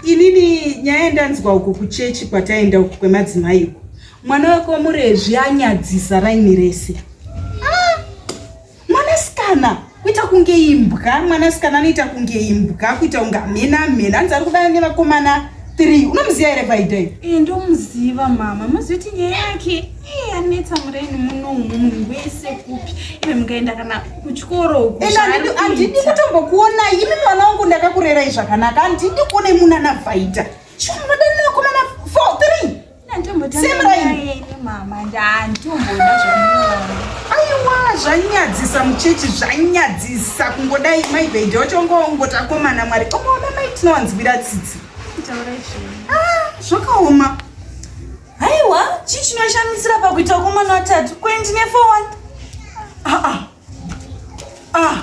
Inini nyaya yandanzwa uku kuchechi kwataenda uku kwemadzimai uku, mwana wako murezvi anyadzisa raini rese. Ah, mwanasikana kuita kunge imbwa, mwanasikana anoita kunge imbwa, kuita kunge amhena amhena, hanzi ari kudana nevakomana 3. Unomuziva here Vaidai? Eh, ndomuziva mama, mozoti nyaya yake eh, anetsa muraini munomu, munhu wese kupi ive mukaenda kana kuchikoro uku. Ende handidi kutombokuonai imi, mwana wangu ndakakurerai zvakanaka, handidi kuonai munana Vaida. Shuwa munodana nevakomana 4 3? Same line. Mama, ndanditomboda zvamunoona. Aiwa, zvanyadzisa muchechi, zvanyadzisa kungodai mai Vaida wacho ngongoti akomana Mwari. Omaona mai tinowanzwira tsitsi. Taurai zvenyu. Ah, zvakaoma. Haiwa, chii chinoshamisira pakuita vakomana vatatu? Kwendi ne 4 1. Ah ah. Ah.